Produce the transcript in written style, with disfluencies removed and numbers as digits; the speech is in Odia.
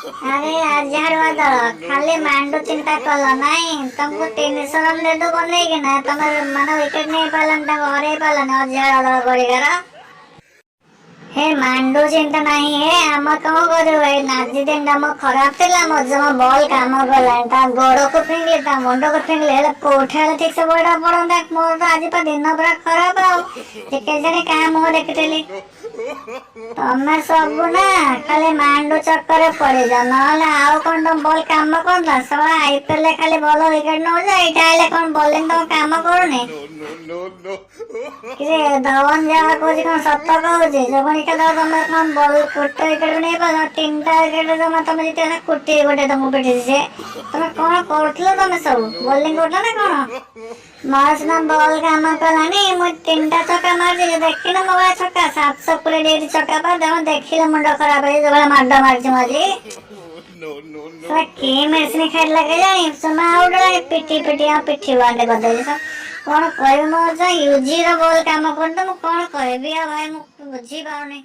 ଆରେ ଆଝାଡୁଆ ଦଳ, ଖାଲି ମାଣ୍ଡୁ ଚିନ୍ତା କଲ ନାଇଁ? ତମକୁ 300 ରନ୍ ଦେଦୁ ବନେଇକିନା, ତମେ ମାନେ ୱିକେଟ ନେଇ ପାରିଲନି, ତାଙ୍କୁ ହରେଇ ପାରିଲନି। ଅଝାଡୁଆ ଦଳ କରିକାର। ହେ, ମାଣ୍ଡୁ ଚିନ୍ତା ନାହିଁ ହେ। ଆମେ କଣ କରିବୁ? ଏଇ ଆଜି ଦିନଟା ମୋ ଖରାପ ଥିଲା। ମୋ ଜମା ବଲ୍ କାମ କଲାନି। ତା ଗୋଡକୁ ଫିଙ୍ଗଲି, ତା ମୁଣ୍ଡକୁ ଫିଙ୍ଗଲି, ହେଲେ କୋଉଠି ହେଲେ ଠିକ ସେ ବଲଟା ପଡନ୍ତା। ମୋର ତ ଆଜି ପା ଦିନ ପୁରା ଖରାପ। ଆଉ କେଜାଣି କାହା ମୁହଁ ଦେଖିଥିଲି। ତମେ ସବୁ ନା ଖାଲି ମାଣ୍ଡୁ ଚକ୍କରରେ ପଡିଛ, ନହେଲେ ଆଉ କଣ? ତମ ବଲ୍ କାମ କରୁଥିଲା? ଶଳା, ଆଇପିଏଲ ରେ ଖାଲି ଭଲ ୱିକେଟ ନଉଛ, ଏଇଟା ଆଇଲେ କଣ ବୋଲିଂ ତମ କାମ କରୁନି? କିରେ, ଧୱନ ଯାହା କହୁଛି କଣ ସତ କହୁଛି? ଯୋଗଣୀ ଖେଳ ତମେ କଣ ବଲ୍ ଗୋଟେ ୱିକେଟ ବି ନେଇପାରୁନ? ତିନିଟା ୱିକେଟ ଜମା ତମେ ଜିତିବ, କୋଟି ଗୋଟେ ତମକୁ ପିଟିଛି ସେ। ତମେ କଣ କରୁଥିଲ? ତମେ ସବୁ ବୋଲିଂ କରୁଥିଲ ନା କଣ? ମୋର ସିନା ବଲ୍ କାମ କଲାନି, ମୁଁ ତିନିଟା ଛକା ମାରିଛି। ଦେଖିନ ମୋ ଭଳିଆ ଛକା? 720 ଡିଗ୍ରୀ ଛକା ପା। ତମେ ଦେଖିଲେ ମୁଣ୍ଡ ଖରାପ ହେଇଯିବ, ଯୋଉ ଭଳିଆ ମାଡ଼ ମାରିଛି ମୁଁ ଆଜି। ଶଳା, କି ମେଡିସିନ ଖାଇଲା କେଜାଣି, ଜମା ଆଉଟ ହେଲାନି। ପିଟି ପିଟି ଆଉ ପିଠି ବାଣ୍ଡେ କରିଦେଇଛି। କଣ କହିବି? ମୋ ୟୁଜି ର ବଲ୍ କାମ କରୁନି ତ ମୁଁ କଣ କହିବି ଆଉ ଭାଇ, ମୁଁ ବୁଝିପାରୁନି।